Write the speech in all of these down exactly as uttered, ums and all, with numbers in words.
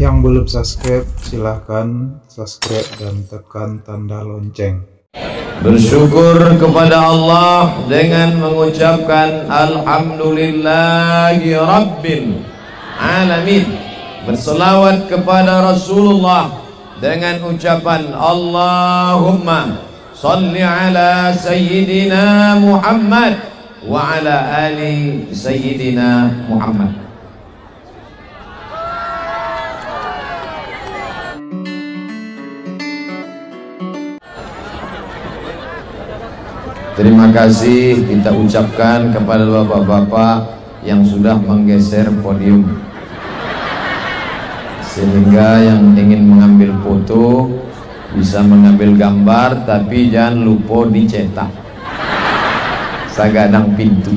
Yang belum subscribe, silahkan subscribe dan tekan tanda lonceng. Bersyukur kepada Allah dengan mengucapkan Alhamdulillahi Rabbil Alamin. Berselawat kepada Rasulullah dengan ucapan Allahumma salli ala Sayyidina Muhammad wa ala ali Sayyidina Muhammad. Terima kasih kita ucapkan kepada bapak-bapak yang sudah menggeser podium, sehingga yang ingin mengambil foto bisa mengambil gambar, tapi jangan lupa dicetak sagadang pintu.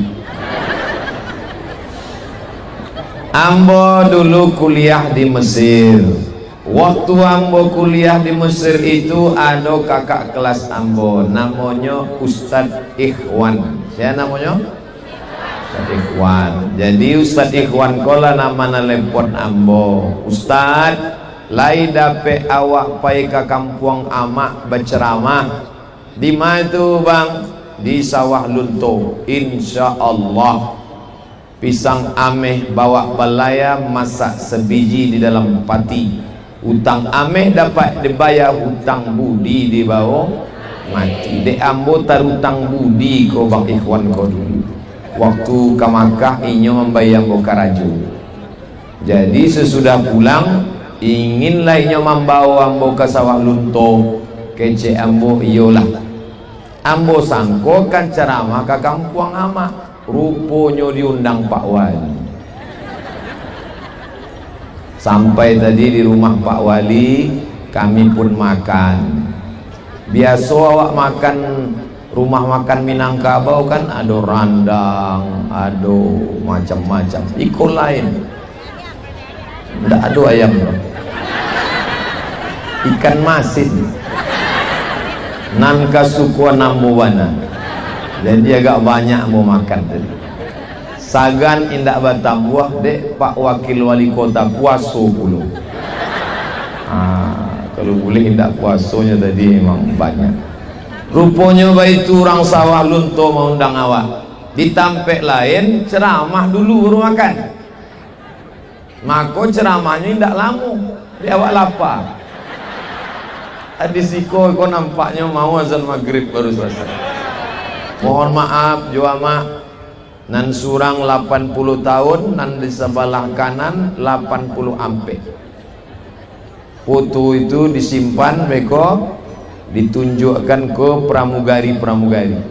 Ambo dulu kuliah di Mesir. Waktu ambo kuliah di Mesir itu, ado kakak kelas ambo, namonyo Ustadz Ikhwan. Sia namonyo? Ustadz Ikhwan. Jadi, Ustadz Ikhwan ko lah nan manelepon ambo, "Ustadz, lai dapek awak pai ka kampuang amak baceramah?" "Di ma tu, Bang?" "Di Sawah Lunto." "Insya Allah, pisang ameh bawak balaya masak sabiji di dalam pati. Utang ameh dapek dibayar, utang budi dibawo mati." Dek ambo tarutang budi ko Bang Ikhwan ko dulu. Waktu ka Makkah, inyo mambayia ambo karajo. Jadi, sasudah pulang, inginlah inyo mambawo ambo ka Sawah Lunto. Kecek ambo, "Iyolah." Ambo sangko kan caramah ka kampuang amak, ruponyo diundang Pak Wali. Sampai tadi di rumah Pak Wali, kami pun makan. Biaso awak makan rumah makan Minangkabau kan, ado randang, ado macam-macam. Iko lain. Ndak ado ayam tu. Ikan masin. Nan kasukoan ambo bana. Jadi agak banyak ambo makan tadi. Sagan indak batambuah, dek Pak Wakil Wali Kota puaso pulo. Ah, kalau buliah indak puasonyo tadi memang banyak. Ruponyo baitu urang Sawah Lunto maundang awak. Di tampek lain, ceramah dulu baru makan. Mako, ceramahnyo indak lamo, di awak lapa. Di siko ko nampaknyo mau azan magrib baru salasai. Mohon maaf jo amak, nan surang lapan puluh tahun, nan di sabalah kanan lapan puluh ampek. Foto itu disimpan, beko ditunjuakkan ke pramugari-pramugari,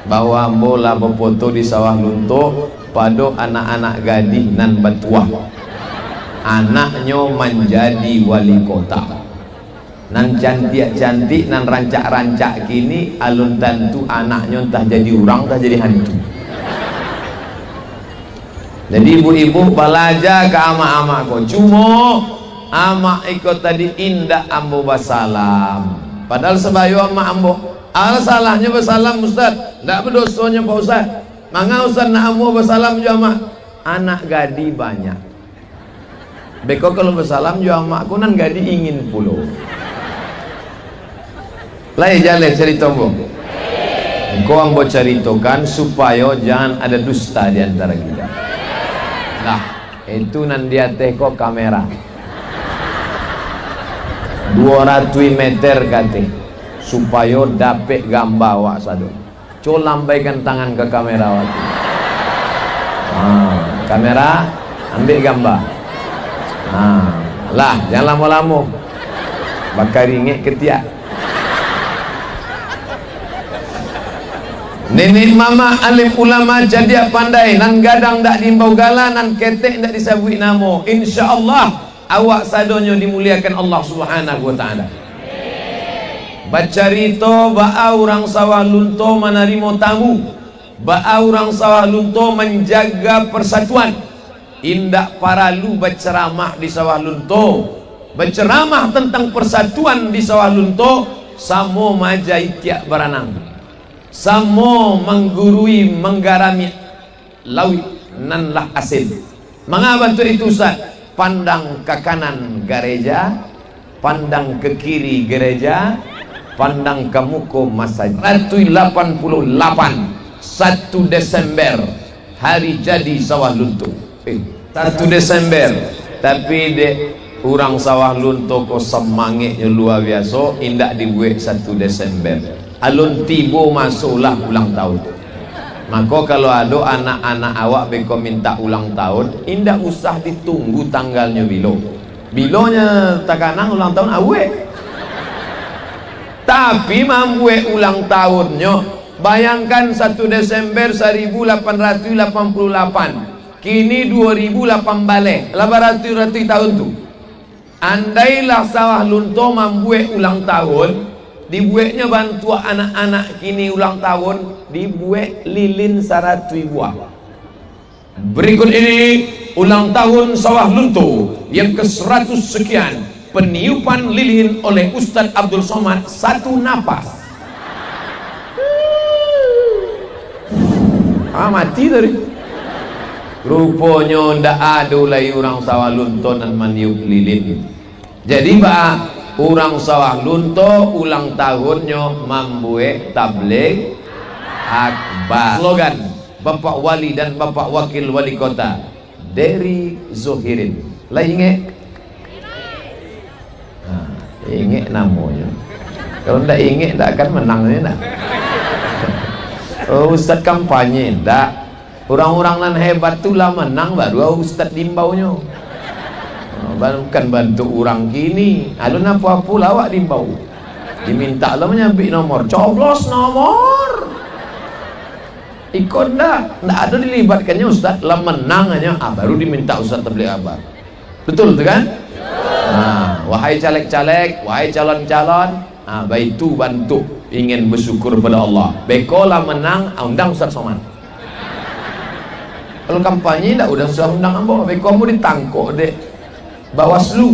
bahwa ambo lah bafoto di Sawah Lunto pado anak-anak gadih nan batuah. Anaknyo manjadi wali kota. Nan cantiak-cantiak, nan rancak-rancak kini, alun tantu anaknyo antah jadi urang, antah jadi hantu. Jadi, ibu-ibu balaja ka amak-amak ko. Cumo, amak iko tadi indak ambo basalam. Padahal sabayo amak ambo. Alah, salahnyo basalam, Ustaz? Ndak badosonyo, Pak Ustaz. Manga Ustaz nak ambo basalam jo amak? Anak gadih banyak. Beko kalau basalam jo amak ko, nan gadih ingin pulo. Lai jaleh carito ambo. Ko ambo caritokan supayo jan ado dusta di antara kito. Nah, itu nan di ateh ko kamera. Duo ratuih meter ka ateh, supayo dapek gamba awak sado. Co lambaikan tangan ka kamera awak tu. Ha, kamera, ambiak gamba. Ha, lah, jan lamo-lamo. Bakaringek katiak. Nenek mamak alim ulama cadiak pandai, nan gadang ndak diimbau gala, nan ketek ndak disabuik namo. Insya Allah, awak sadonyo dimuliakan Allah Subhanahu wa Ta'ala. Bacarito baa urang Sawah Lunto manarimo tamu, baa urang Sawah Lunto manjaga persatuan. Indak paralu baceramah di Sawah Lunto. Baceramah tantang persatuan di Sawah Lunto, samo maaja itiak baranang, samo manggurui manggarami lauik nan lah asin. Manga bantuak itu, Ustaz? Pandang ka kanan gareja, pandang ka kiri gareja, pandang ka muko masajik. Ratuih lapan puluah lapan, satu Desember, hari jadi Sawah Lunto. Eh, satu Desember, tapi dek urang Sawah Lunto ko samangeknyo lua biaso, indak dibuek satu Desember. Alun tibo masolah ulang tahun. Mako, kalau ado anak-anak awak beko mintak ulang tahun, indak usah ditunggu tanggalnyo bilo. Bilonyo takanang ulang tahun, awek. Tapi mambuek ulang tahunnyo, bayangkan, satu Desember saribu lapan ratuih lapan puluah lapan, kini duo ribu lapan baleh, lah baratuih-ratuih tahun tu. Andailah Sawah Lunto mambuek ulang tahun, dibueknyo bantuak anak-anak kini ulang tahun, dibuek lilin saratuih buah. Berikut ini ulang tahun Sawah Lunto yang ke seratus sekian, peniupan lilin oleh Ustadz Abdul Somad satu napas. Ah, mati tadi. Ruponyo ndak ado lai urang Sawah Lunto nan maniup lilin. Jadi, ba, urang Sawah Lunto ulang tahunnyo mambuek tabligh akbar. Slogan Bapak Wali dan Bapak Wakil Wali Kota, Dery Zuhirin. Lah ingek? Ha, ingek namonyo. Kalau ndak ingek, ndak akan menang ni, ndak? Oh, ustaz kampanye, ndak. Urang-urang nan hebat tu lah menang, baru ustaz diimbaunyo. Ha, bukan bantuak urang kini. Alun apo-apo lah awak diimbau. Dimintak lah manyabik nomor. Coblos nomor. Iko ndak, ndak ado dilibatkannyo ustaz, lah menang aja, ah, baru dimintak ustaz tabligh akbar. Betul tu kan? Nah, wahai caleg-caleg, wahai calon-calon, ah, baitu bantuak ingin bersyukur pada Allah. Beko lah menang, ah, undang Ustaz Somad. Kalau kampanye ndak usah undang ambo, beko ambo ditangkok dek Bawaslu.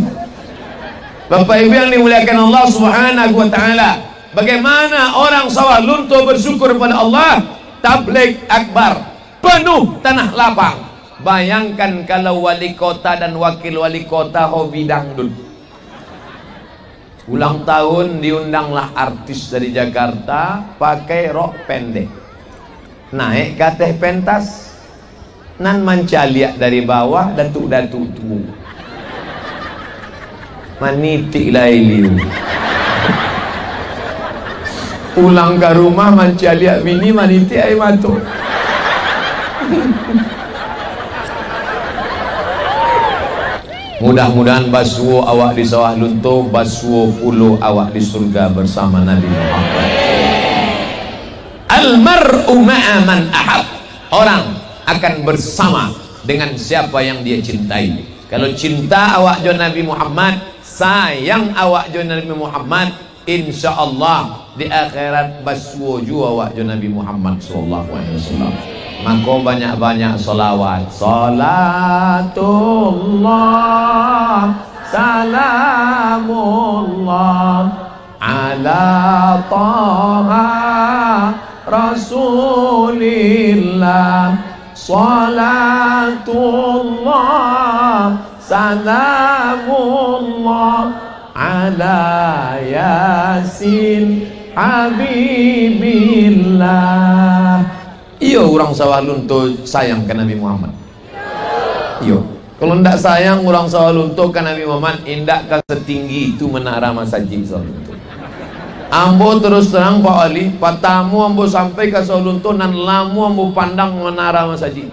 Bapak Ibu yang dimuliakan Allah Subhanahu wa Ta'ala, bagaimana orang Sawah Lunto bersyukur pada Allah? Tabligh akbar, penuh tanah lapang. Bayangkan kalau wali kota dan wakil wali kota hobi dangdut. Ulang tahun, diundanglah artis dari Jakarta, pakai rok pendek. Naik ka ateh pentas, nan mancaliak dari bawah, datuk-datuk tu. Manitik lai liu. Pulang ka rumah, mancaliak bini, manitik aia mato. Mudah-mudahan basuo awak di Sawah Lunto, basuo pulo awak di surga bersama Nabi Muhammad. Al-mar'u ma'a man ahab. Orang akan bersama dengan siapa yang dia cintai. Kalau cinta awak jo Nabi Muhammad, sayang awak jo Nabi Muhammad, insya Allah di akhirat basuo juo awak jo Nabi Muhammad sallallahu alaihi wasallam. Mako banyak-banyak salawat. Salatullah, salamullah, ala Taha Rasulillah. Salatullah, salamullah, ala Yasin Habibillah. Iyo, urang Sawah Lunto sayang ka Nabi Muhammad? Iyo. Kalau ndak sayang urang Sawah Lunto ka Nabi Muhammad, indak ka setinggi itu menara masajik Sawah Lunto. Ambo terus terang, Pak Wali, patamo ambo sampai ka Sawah Lunto, nan lamo ambo pandang menara masajik.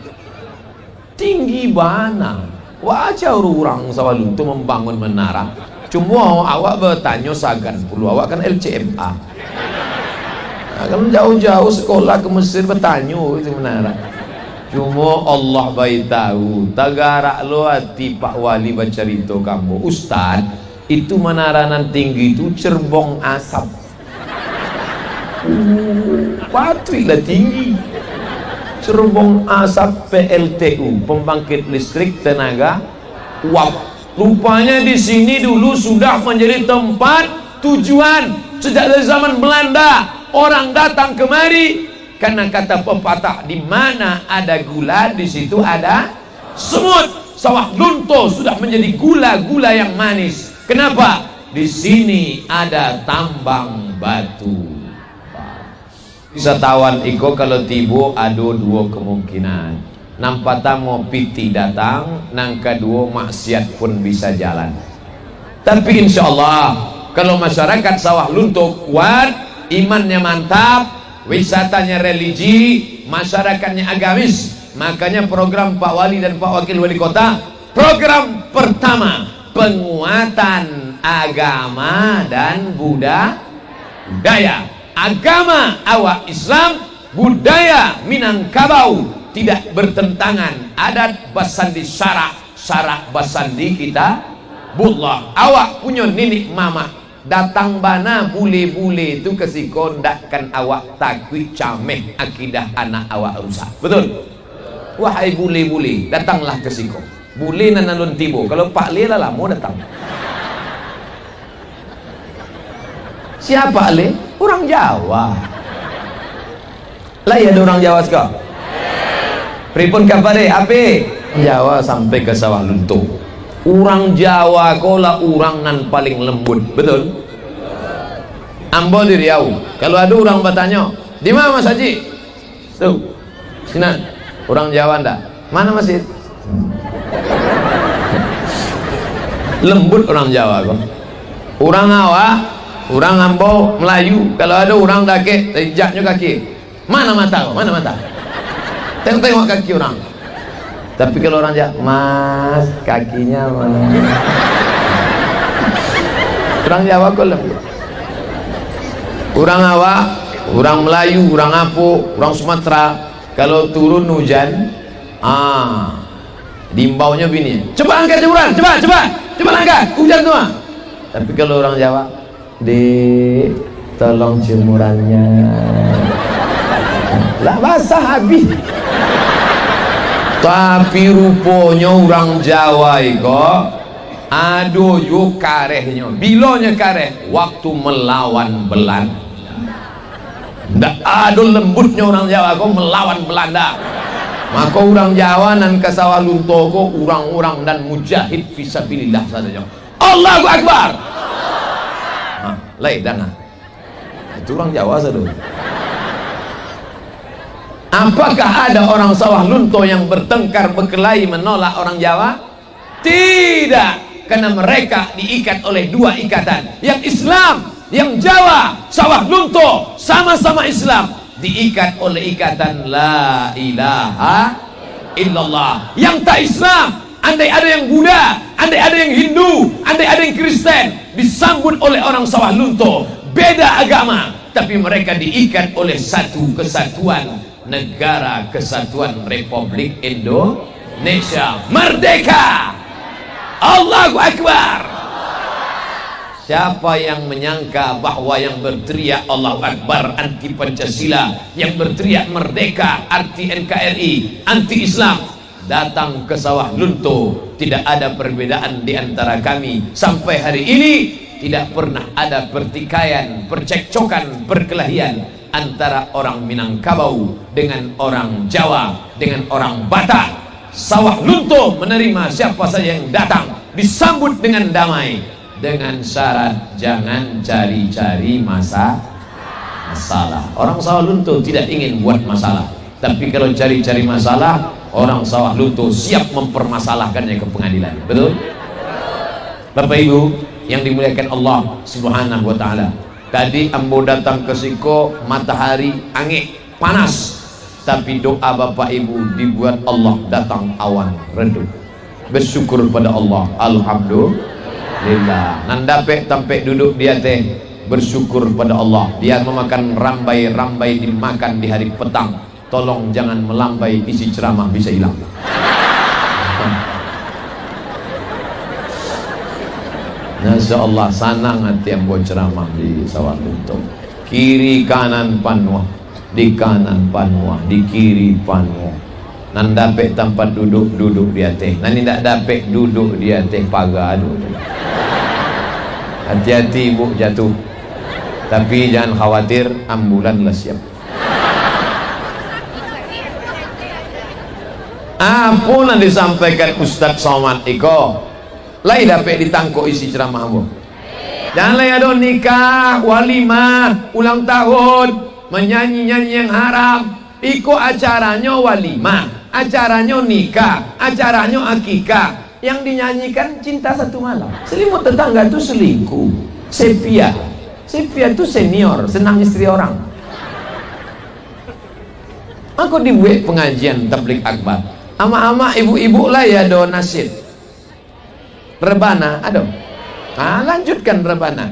Tinggi bana. Wajar urang Sawah Lunto mambangun manara. Cuma awak batanyo sagan pulo, awak kan L C M A. Nah, kan jauh-jauh sekolah ke Mesir batanyo itu manara. Cuma Allah baitahu, tagarak lo ati Pak Wali bacarito ka ambo, "Ustaz, itu manara nan tinggi tu cerbong asap." Patuiklah tinggi. Cerbong asap P L T U, pembangkit listrik tenaga uap. Rupanya di sini dulu sudah menjadi tempat tujuan. Sejak dari zaman Belanda, orang datang kemari. Karena kata pepatah, "Di mana ada gula, di situ ada semut." Sawah Lunto sudah manjadi gula-gula yang manis. Kenapa? Di sini ada tambang batu. Wisatawan iko kalau tibo, ado duo kemungkinan. Nan patamo, pitih datang, nan kaduo, maksiat pun bisa jalan. Tapi, insya Allah, kalau masyarakat Sawah Lunto kuat, imannya mantap, wisatanya religi, masyarakatnya agamis, makanya program Pak Wali dan Pak Wakil Wali Kota, program pertama, penguatan agama dan buda-, budaya. Agama awak Islam, budaya Minangkabau, tidak bertentangan, adat basandi syarak, syarak basandi Kitabullah. Awak punyo niniak mamak, datang bana bule-bule tu ka siko, ndak kan awak takuik cameh akidah anak awak rusak. Betul? Wahai bule-bule, datanglah ka siko. Bule nan alun tibo, kalau Pak Le lah lamo datang. Sia Pak Le? Urang Jawa. Lai ado urang Jawa siko? Pripun kaba deh, apik? Jawa sampai ka Sawah Lunto. Urang Jawa ko lah urang nan paling lembut, betul? Ambo di Riau, kalau ado urang batanyo, "Di ma masajik?" Tu. Sinan. Urang Jawa ndak. "Mana masjid?" Lembut urang Jawa ko. Urang awak, urang ambo, Melayu, kalau ado urang dakek, taijaknyo kaki. "Mana mata ko? Mana mata?" Tengok-tengok kaki urang. Tapi kalau urang Jawa, "Mas, kakinya, Mas." Urang Jawa ko lembut. Urang awak, urang Melayu, urang apo, urang Sumatera, kalau turun hujan, ah, diimbaunyo bini, "Cepat angkat jemuran, cepat, cepat, cepat angkat, hujan tu, ah." Tapi kalau urang Jawa, "Dek, tolong jemurannya." Lah basah abih. Tapi ruponyo urang Jawa iko ado juo karehnyo. Bilonyo kareh? Waktu melawan Belanda. Ndak ado lembutnyo urang Jawa ko melawan Belanda. Mako urang Jawa nan ka Sawah Lunto ko urang-urang nan mujahid fisabilillah sadonyo. Allahu Akbar. Ha, lai danga. Itu urang Jawa sado. Apakah ada orang Sawah Lunto yang bertengkar, berkelahi, menolak orang Jawa? Tidak, karena mereka diikat oleh dua ikatan. Yang Islam, yang Jawa, Sawah Lunto, sama-sama Islam, diikat oleh ikatan la ilaha illallah. Yang tak Islam, andai ada yang Buddha, andai ada yang Hindu, andai ada yang Kristen, disambut oleh orang Sawah Lunto, beda agama, tapi mereka diikat oleh satu kesatuan, Negara Kesatuan Republik Indonesia. Merdeka! Allahu Akbar! Siapa yang menyangka bahwa yang berteriak Allahu Akbar anti Pancasila, yang berteriak merdeka anti N K R I, anti Islam, datang ke Sawah Lunto, tidak ada perbedaan di antara kami. Sampai hari ini, tidak pernah ada pertikaian, percekcokan, perkelahian antara orang Minangkabau dengan orang Jawa, dengan orang Batak. Sawah Lunto menerima siapa saja yang datang, disambut dengan damai, dengan syarat jangan cari-cari masa-, masalah. Orang Sawah Lunto tidak ingin buat masalah, tapi kalau cari-cari masalah, orang Sawah Lunto siap mempermasalahkannya ke pengadilan. Betul? Bapak Ibu yang dimuliakan Allah Subhanahu wa Ta'ala, tadi ambo datang ke siko, matahari angek, panas, tapi doa Bapak Ibu dibuat Allah datang awan redup. Bersyukur pada Allah, alhamdulillah. Nan dapek tampek duduk di ateh, bersyukur pada Allah. Dia memakan rambai-rambai dimakan di hari petang. Tolong jangan melambai, isi ceramah bisa hilang. Masya Allah, sanang hati ambo ceramah di Sawah Lunto. Kiri kanan panuah, di kanan panuah, di kiri panuah. Nan dapek tampat duduk, duduk di ateh. Nan indak dapek, duduk di ateh paga tu. Hati-hati ibu jatuh. Tapi jangan khawatir, ambulan lah siap. Apo nan disampaikan Ustaz Somad iko? Lai dapek ditangkok isi ceramah ambo. Jan lai ado nikah, walimah, ulang tahun, manyanyi-nyanyi yang haram. Iko acaranyo walimah, acaranyo nikah, acaranyo akikah. Yang dinyanyikan Cinta Satu Malam. Selimut tetangga tu selingkuh. Sepia. Sepia tu senior, senang istri orang. Mako dibuek pengajian tabligh akbar. Amak-amak, ibu-ibu, lai ado nasyid. Rebana, ado. Ah, lanjutkan rebana.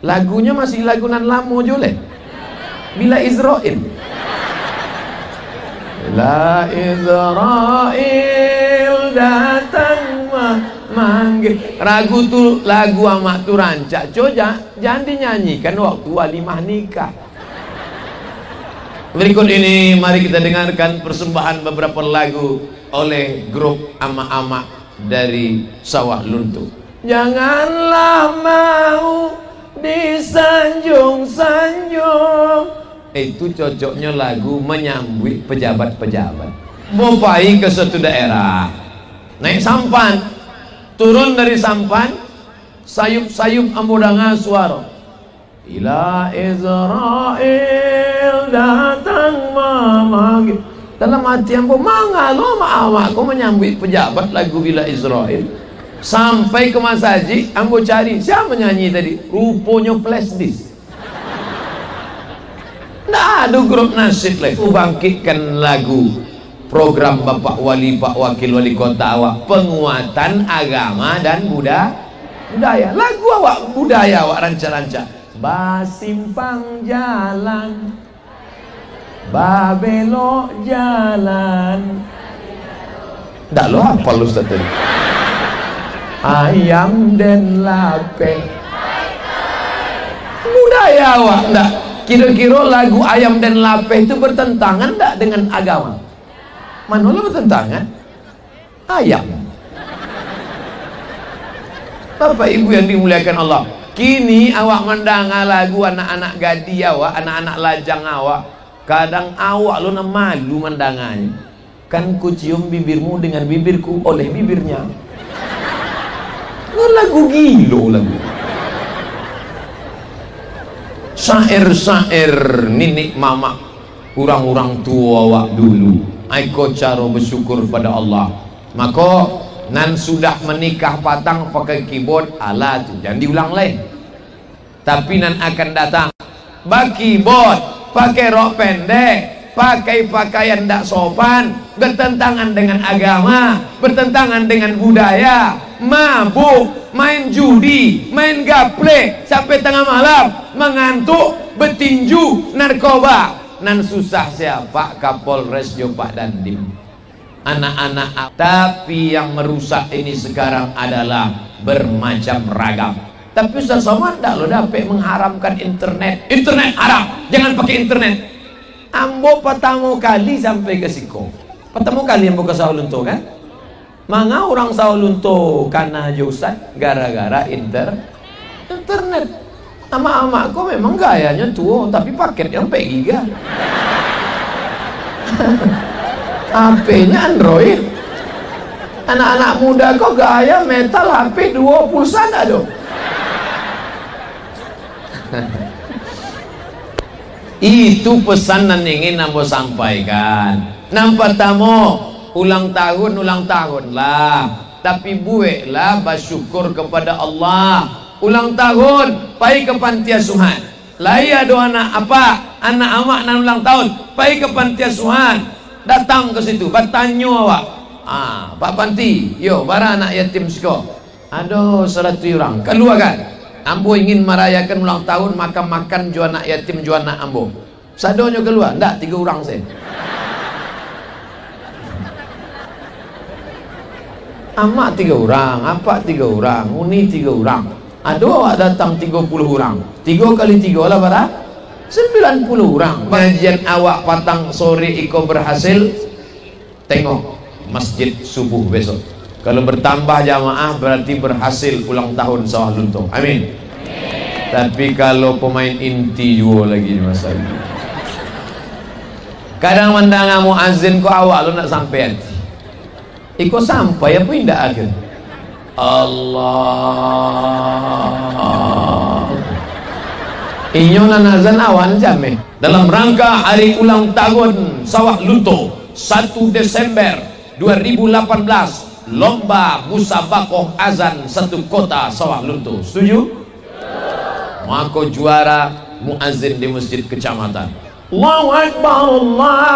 Lagunyo masih lagu nan lamo jo lai. Bila Izrail. Bila Izrail datang ma-, manggil. Lagu tu, lagu amak tu rancak, co, ja-, jan dinyanyikan waktu walimah nikah. Berikut ini, mari kita dengarkan persembahan beberapa lagu oleh grup amak-amak dari Sawah Lunto. Janganlah mau disanjung-sanjung. Itu cocoknyo lagu menyambuik pejabat-pejabat. Mau pai ke suatu daerah, naik sampan, turun dari sampan, sayup-sayup ambo danga suaro. Bila Izrail datang mamanggil. Dalam ati ambo, mangalo amak-amak ko manyambuik pejabat lagu Bila Izrail. Sampai ka masajik, ambo cari, sia manyanyi tadi? Ruponyo flash disk. Ndak ado grup nasyid lai. Bangkitkan lagu program Bapak Wali, Pak Wakil Wali Kota awak, penguatan agama dan buda-, budaya. Lagu awak, budaya awak rancak-rancak. Basimpang jalan, babelok jalan. Ndak lo hafal Ustaz tadi. Ayam den lapeh. Budaya awak ndak? Kiro-kiro lagu Ayam den Lapeh tu bertentangan ndak dengan agama? Mano lah bertentangan? Ayam. Bapak Ibu yang dimuliakan Allah, kini awak mandanga lagu anak-anak gadih awak, anak-anak lajang awak, kadang awak lo nan malu mandanganyo. Kan kucium bibirmu dengan bibirku oleh bibirnya. Kan lagu gilo lagu. Syair-syair niniak mamak urang-urang tuo awak dulu. Ai ko caro basyukur pada Allah. Mako, nan sudah manikah patang pakai keyboard, alah tu, jan diulang lai. Tapi nan akan datang, bakeyboard, pakai rok pendek, pakai pakaian ndak sopan, bertentangan dengan agama, bertentangan dengan budaya, mabuk, main judi, main gaplek sampai tangah malam, mangantuk, betinju, narkoba. Nan susah sia? Pak Kapolres jo Pak Dandim. Anak-anak, tapi yang merusak ini sekarang adalah bermacam ragam. Tapi Ustaz Somad ndak lo dapek mengharamkan internet. Internet haram, jangan pakai internet. Ambo patamo kali sampai ka siko. Patamo kali ambo ka Sawah Lunto, kan? Manga urang Sawah Lunto kana jo Ustaz gara-gara inter-, internet. Amak-amak ko memang gayanyo tuo, tapi paketnyo ampek giga. H P-nyo Android. Anak-anak muda ko gaya metal, H P duo, pulsa ndak ado. Itu pesan nan ingin ambo sampaikan. Nan partamo, ulang tahun, ulang tahunlah. Tapi buweklah basyukur kepada Allah. Ulang tahun, pai ka panti asuhan. Lai ado anak apak, anak amak nan ulang tahun, pai ka panti asuhan. Datang ka situ, batanyo awak. Ah, Pak Panti, yo, bara anak yatim siko? Ado saratuih urang. Kaluakan. Ambo ingin marayakan ulang tahun, makan-makan jo anak yatim, jo anak ambo. Sadonyo kalua, ndak, tigo urang se. Amak tigo urang, apak tigo urang, uni tigo urang. Ado awak datang tigo puluh urang. Tigo kali tigo lah bara? Sambilan puluh urang. Pangajian awak patang sore iko berhasil. Tengok masjid subuh besok. Kalau bertambah jamaah, berarti berhasil ulang tahun Sawah Lunto. Amin. Tapi kalau pemain inti juo lagi ni, Mas Ali. Kadang mandanga muazin ko awak lo ndak sampai ati. Iko sampai apo indak akhir? Allah. Inyo nan azan awan jameh. Dalam rangka hari ulang tahun Sawah Lunto, satu Desember dua ribu lapan belas, lomba musabakoh azan satu kota Sawah Lunto. Setuju? Mako juara muazin di masjid kecamatan. Allahu Akbar, Allahu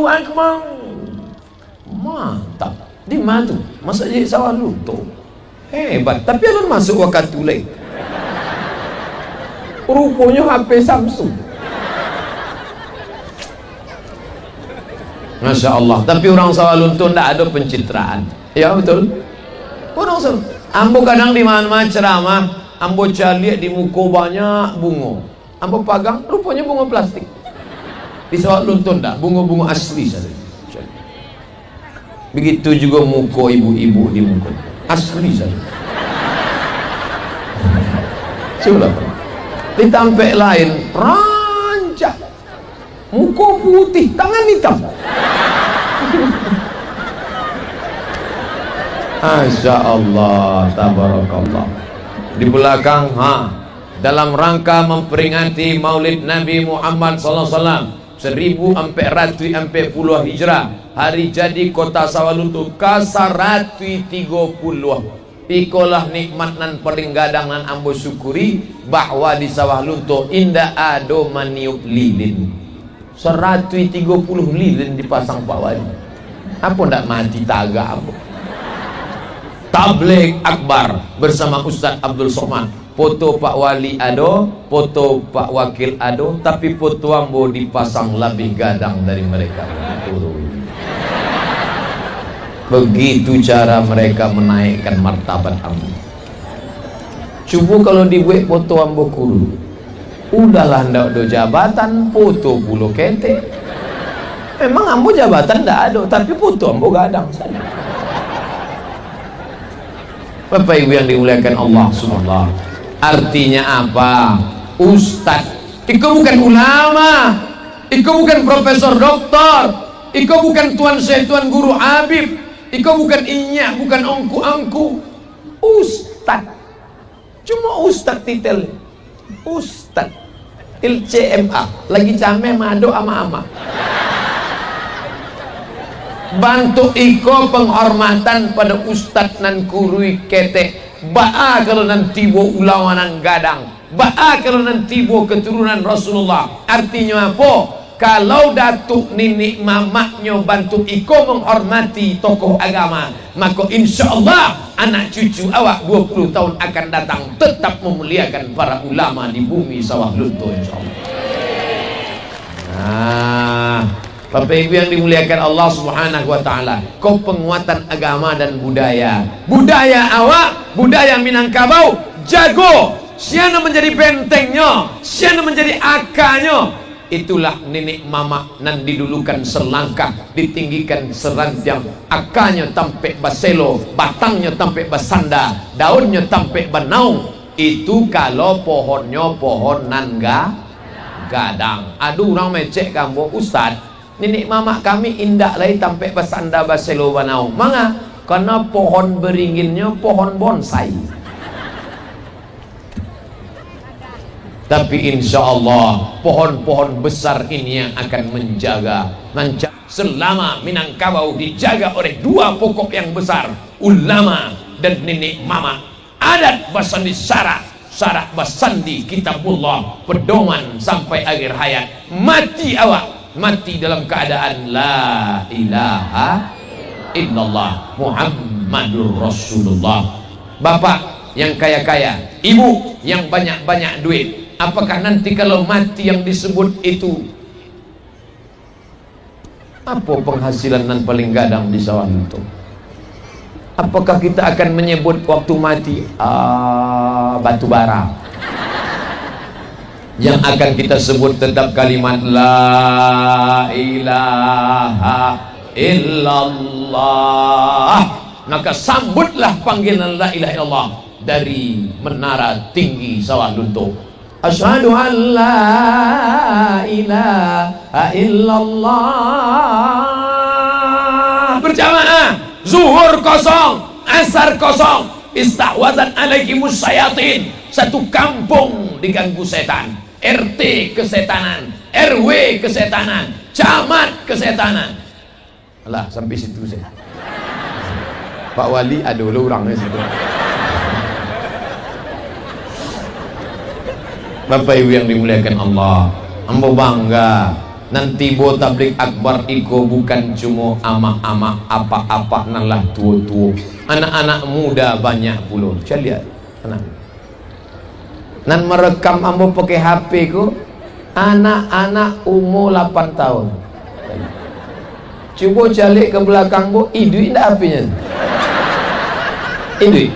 Akbar. Mantap. Di ma tu? Masjid Sawah Lunto. Hebat. Tapi alun masuk wakatu lai. Ruponyo H P Samsung. Masya Allah. Tapi urang Sawah Lunto ndak ado pencitraan. Ya, betul. Urang Sawah. Ambo kadang di ma-ma ceramah, ambo caliak di muko banyak bungo. Ambo pagang, ruponyo bungo plastik. Di Sawah Lunto ndak, bungo-bungo asli sajo. Begitu jugo muko ibu-ibu di muko. Asli sajo. Cubolah. Di tampek lain, rancak. Muko putih, tangan hitam. Masya Allah, tabarakallah. Di belakang, ha, dalam rangka memperingati Maulid Nabi Muhammad sallallahu alaihi wasallam, seribu ampek ratuih ampek puluah Hijrah, hari jadi Kota Sawah Lunto ka saratuih tigo puluah. Ikolah nikmat nan paling gadang nan ambo syukuri, bahwa di Sawah Lunto indak ado maniup lilin. Saratuih tigo puluah lilin dipasang Pak Wali. Apo ndak mati tagak ambo? Tabligh Akbar bersama Ustaz Abdul Somad. Foto Pak Wali ado, foto Pak Wakil ado, tapi foto ambo dipasang labiah gadang dari mereka. Begitu cara mereka menaikkan martabat ambo. Cubo kalau dibuek foto ambo kuru. Udahlah, ndak ado jabatan, foto pulo ketek. Memang ambo jabatan ndak ado, tapi foto ambo gadang sajo. Bapak Ibu yang dimuliakan Allah subhanahu wa taala. Artinya apa? Ustaz. Iko bukan ulama. Iko bukan profesor doktor. Iko bukan tuan syekh, tuan guru habib. Iko bukan inyiak, bukan ongku-ongku. Ustaz. Cuma ustaz titel. Ustaz. Titel C M A. Lagi cameh madok ama-ama. Bantuak iko penghormatan pada ustaz nan kurui ketek. Baa kalau nan tibo ulama nan gadang? Baa kalau nan tibo keturunan Rasulullah? Artinyo apo? Kalau datuak niniak mamaknyo bantuak iko menghormati tokoh agama, mako, insya Allah, anak cucu awak dua puluh tahun akan datang tetap memuliakan para ulama di bumi Sawah Lunto, insya Allah. Nah, Bapak Ibu yang dimuliakan Allah Subhanahu wa Ta'ala, ko penguatan agama dan budaya. Budaya awak, budaya Minangkabau, jago. Sia nan menjadi bentengnyo, sia nan menjadi akanyo. Itulah niniak mamak nan didulukan selangkah, ditinggikan serantiang, akanyo tampek baselo, batangnyo tampek basanda, daunnyo tampek banaung. Itu kalau pohonnyo pohon nan ga-, gadang. Ado urang mecek ka ambo, "Ustaz, niniak mamak kami indak lai tampek basanda, baselo, banaung." Manga? Karano pohon beringinnyo pohon bonsai. Tapi insya Allah, pohon-pohon besar ini yang akan menjaga, menjaga selama Minangkabau dijaga oleh dua pokok yang besar, ulama dan niniak mamak. Adat basandi syarak, syarak basandi kitabullah, pedoman sampai akhir hayat. Mati awak, mati dalam keadaan la ilaha illallah Muhammadur Rasulullah. Bapak yang kaya-kaya, ibu yang banyak-banyak duit, apakah nanti kalau mati yang disebut itu, apo penghasilan nan paling gadang di Sawah Lunto? Apakah kita akan menyebut waktu mati, "Ah, batu bara"? Yang akan kita sebut tetap kalimat la ilaha illallah. Maka sambutlah panggilan la ilaha illallah dari menara tinggi Sawah Lunto. Asyhadu an la ilaha illallah. berjamaah, zuhur kosong, asar kosong, istahwazat alaihimus syayatin, satu kampung diganggu setan, R T kesetanan, R W kesetanan, camat kesetanan. Alah, sampai situ saja. Pak Wali ado lo urang di situ. Bapak Ibu yang dimuliakan Allah, ambo bangga. Nan tibo tabligh akbar iko bukan cuma amak-amak, apak-apak nan lah tuo-tuo. Anak-anak muda banyak pulo. Caliak, tenang. Nan marekam ambo pakai H P ko, anak-anak umur lapan tahun. Cubo caliak ka balakang ko, iduik ndak H P-nyo? Iduik.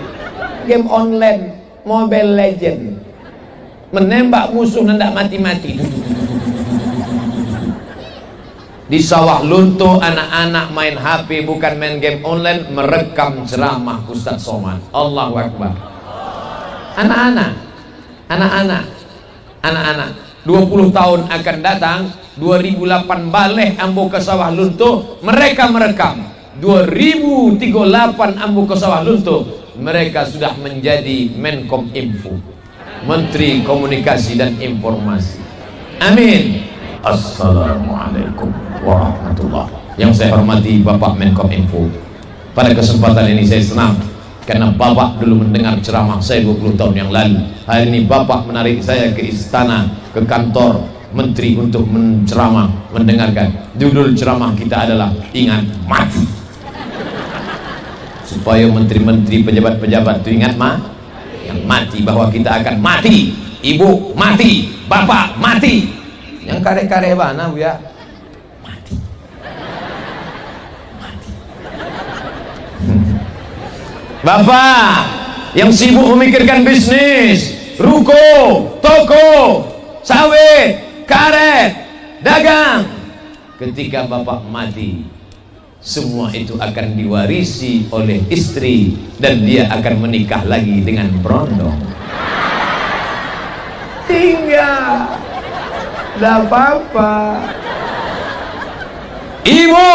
Game online, Mobile Legend. Menembak musuh nan ndak mati-mati. Di Sawah Lunto, anak-anak main H P, bukan main game online, merekam ceramah Ustaz Somad. Allahu Akbar. Anak-anak, anak-anak, anak-anak. Dua puluh tahun akan datang, dua ribu lapan baleh ambo ke Sawah Lunto, mereka merekam. Dua ribu tiga lapan ambo ke Sawah Lunto, mereka sudah menjadi Menkom Info. Menteri Komunikasi dan Informasi. Amin. Assalamualaikum warahmatullahi. Yang saya hormati Bapak Menkom Info, pada kesempatan ini saya senang karena Bapak dulu mendengar ceramah saya dua puluh tahun yang lalu. Hari ini Bapak menarik saya ke istana, ke kantor menteri untuk menceramah, mendengarkan. Judul ceramah kita adalah Ingat Mati. Supaya menteri-menteri, pejabat-pejabat tu ingat ma-, yang mati, bahwa kita akan mati. Ibu mati, bapak mati. Yang kareh-kareh bana, Buya. Mati. Mati. Bapak yang sibuk memikirkan bisnis, ruko, toko, sawit, karet, dagang. Ketika bapak mati, semua itu akan diwarisi oleh istri, dan dia akan menikah lagi dengan berondong. Tinggal. Ndak apa-apa. Ibu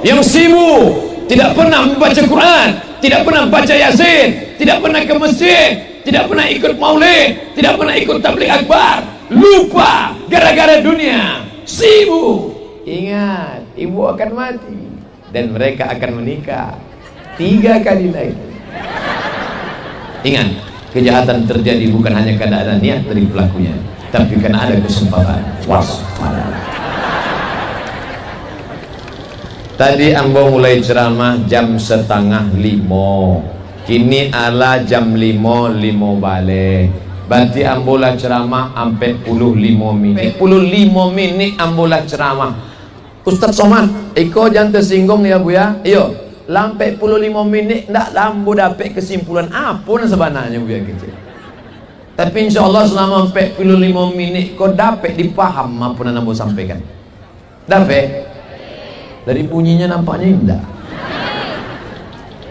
yang sibuk, tidak pernah membaca Quran, tidak pernah baca Yasin, tidak pernah ke masjid, tidak pernah ikut maulid, tidak pernah ikut tabligh akbar, lupa gara-gara dunia, sibuk. Ingat, ibu akan mati. Dan mereka akan menikah tiga kali lagi. Ingat, kejahatan terjadi bukan hanya karena ada niat dari pelakunya, tapi karena ada kesempatan. Waspada. Tadi ambo mulai ceramah jam setengah limo. Kini alah jam limo limo baleh. Berarti ambo lah ceramah ampek puluah limo minik. Puluah limo minik ambo lah ceramah. Ustaz Somad, iko jan tasingguang ya, Bu, ya. Iyo, lah ampek puluah limo minik ndak lah ambo dapek kesimpulan apo nan sabananyo, Bu, ya, kecek. Tapi insya Allah selama ampek puluah limo minik ko dapek dipaham apo nan ambo sampaikan. Dapek? Dari bunyinya nampaknya indak.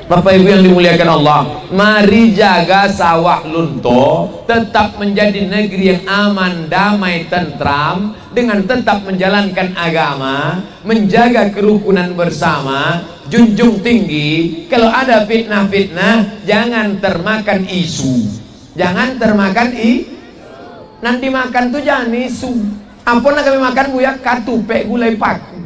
Bapak Ibu yang dimuliakan Allah, mari jaga Sawah Lunto tetap menjadi negeri yang aman, damai, tentram, dengan tetap menjalankan agama, menjaga kerukunan bersama, junjung tinggi. Kalau ada fitnah-fitnah, jangan termakan isu. Jangan termakan i-, nan dimakan tu jangan isu. Apo nan kami makan, Buya? Katupek gulai paku.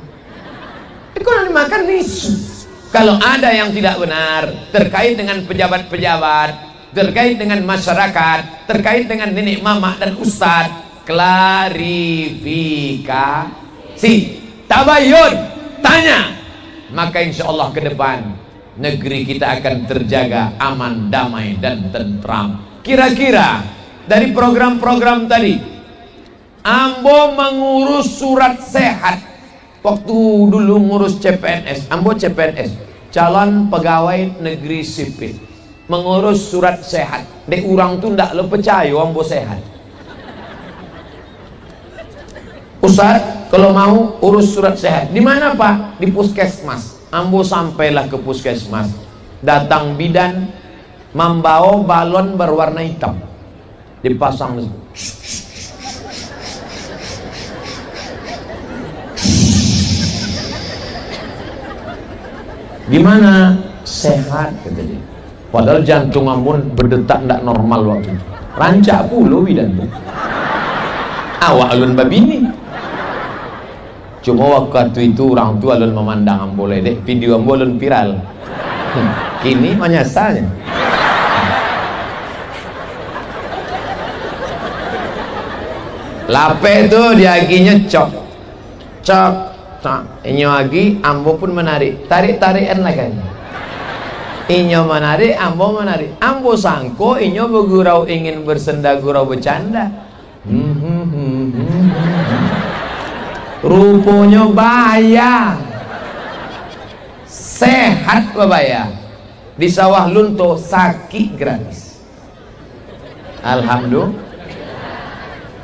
Iko nan dimakan isu. Kalau ada yang tidak benar terkait dengan pejabat-pejabat, terkait dengan masyarakat, terkait dengan nenek mamak dan ustaz, klarifikasi, tabayun, tanya, maka insya Allah ke depan negeri kita akan terjaga aman, damai, dan tentram. Kira-kira dari program-program tadi, ambo mengurus surat sehat. Waktu dulu ngurus C P N S, ambo C P N S, calon pegawai negeri sipil, mengurus surat sehat. Dek urang tu ndak lo percayo ambo sehat. "Ustaz, kalau mau urus surat sehat." "Di mana, Pak?" "Di puskesmas." Ambo sampailah ke puskesmas. Datang bidan, mambawa balon berwarna hitam. Dipasang di situ. "Gimana? Sehat?" kata dia. Padahal jantung ambo badetak ndak normal waktu itu. Rancak pulo bidan tu. Awak alun babini. Cuma waktu itu urang tu alun mamandang ambo lai dek, video ambo alun viral. Kini manyasalnyo. Lapeh tu diagihnyo cok. Cok, cok. Inyo agi, ambo pun manarik. Tarik-tarikan lah kan. Inyo manarik, ambo manarik. Ambo sangko inyo bagurau, ingin bersenda gurau, bercanda. Ruponyo bahaya. Sehat babahaya. Di Sawah Lunto sakik gratis. Alhamdulillah.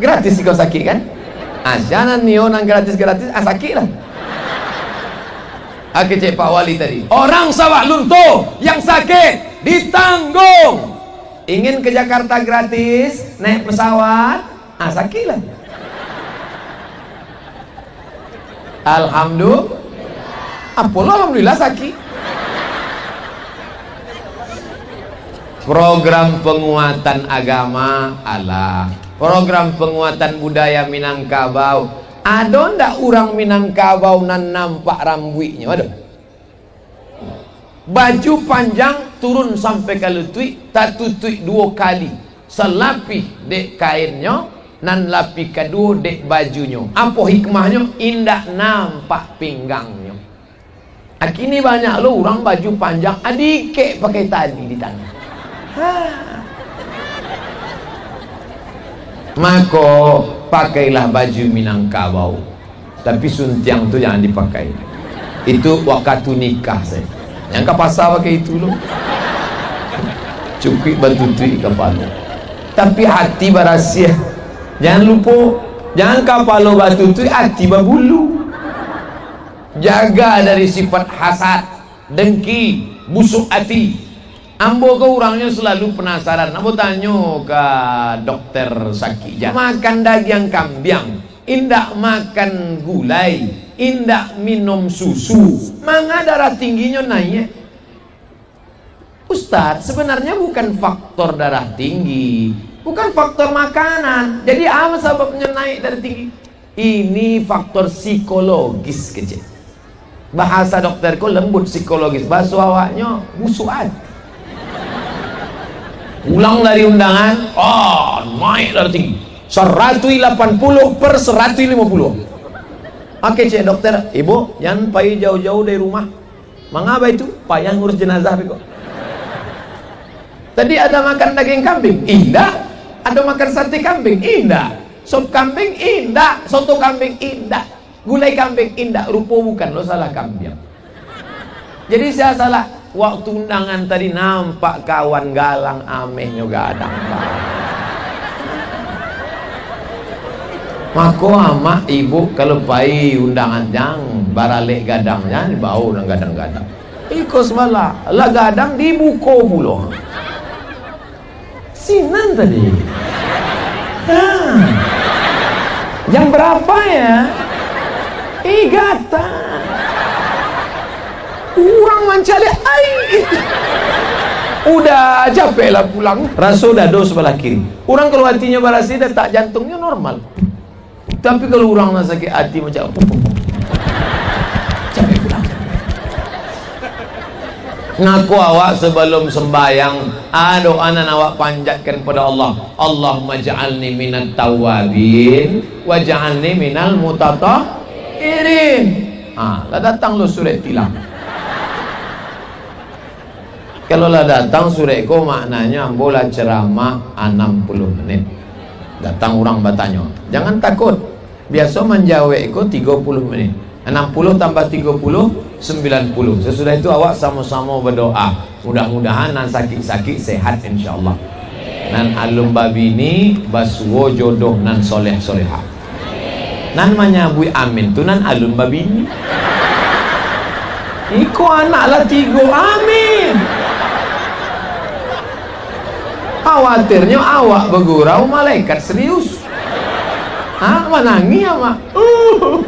Gratis kau sakik kan? Ah, jangan nio nan gratis-gratis, ah, sakik lah. Oke, cek Pak Wali tadi. Orang Sawah Lunto yang sakit ditanggung. Ingin ke Jakarta gratis, naik pesawat, ah, sakik lah. Alhamdulillah. Apolah alhamdulillah sakik. Program penguatan agama, alah. Program penguatan budaya Minangkabau. Ado ndak urang Minangkabau nan nampak rambuiknyo? Ado? Baju panjang turun sampai ka lutuik, tatutuik duo kali, salapih dek kainnyo, nan lapih kaduo dek bajunyo. Apo hikmahnyo? Indak nampak pinggangnyo. Akini banyak lo urang baju panjang, adikek pakai tali di tangan. Ha. Mako, pakailah baju Minangkabau. Tapi suntiang tu jangan dipakai. Itu wakatu nikah sajo. Jangan ka pasa pakai itu lo. Cukuik batutuik kapalo. Tapi hati barasiah. Jangan lupo, jangan kapalo batutuik, hati babulu. Jaga dari sifat hasad, dengki, busuk ati. Ambo ko urangnyo salalu penasaran. Ambo tanyo ka dokter sakik jantung. Makan dagiang kambiang, indak makan gulai, indak minum susu, manga darah tingginyo naiak? Ustaz, sebenarnya bukan faktor darah tinggi, bukan faktor makanan. Jadi, apa sababnyo naik darah tinggi? Ini faktor psikologis kecil. Bahasa dokter ko lembut, psikologis. Bahaso awaknyo, busuk ati. Pulang dari undangan, ah, naik darah tinggi. Saratuih lapan puluh per saratuih limo puluh. Oke, cek dokter, "Ibu, jan pai jauah-jauah dari rumah." "Manga baitu?" "Payah ngurus jenazah beko." Tadi ada makan daging kambing? Indak. Ada makan sate kambing? Indak. Sop kambing? Indak. Soto kambing? Indak. Gulai kambing? Indak. Rupo bukan lo salah kambiang. Jadi sia salah? Waktu undangan tadi nampak kawan galang, amehnyo gadang. Mako amak ibu kalau pai undangan, jan baralek gadang, jan bao nan gadang-gadang. Iko sabalah, lah gadang dibuko pulo. Sinan tadi. Ha. Jam berapa ya? Eh, gata. Urang mancaliak, ai. Udah, capeklah pulang. Raso dado sabalah kiri. Urang kalau atinyo barasiah, detak jantungnyo normal. Tapi kalau urang nan sakik ati macam, capek pulang. Ngako awak sabalum sambayang, ah, doa nan awak panjatkan pada Allah, "Allahumma ja'alni minat tawabin, wa ja'alni minal mutatahhirin." Ah, lah datang lo surek tilang. Kalau lah datang surek ko, maknanyo ambo lah ceramah anam puluh menit. Datang urang batanyo, jangan takut. Biaso manjawek ko tigo puluh menit. Anam puluh tambah tigo puluh, sambilan puluh. Sasudah itu awak samo-samo badoa. Mudah-mudahan nan sakik-sakik sehat, insyaallah. Nan alun babini, basuo jodoh nan soleh-solehah. Nan manyabuik amin tu nan alun babini. Iko anak lah tigo, amin. Khawatirnyo awak bagurau, malaikat serius. Ha, manangih amak. Uh.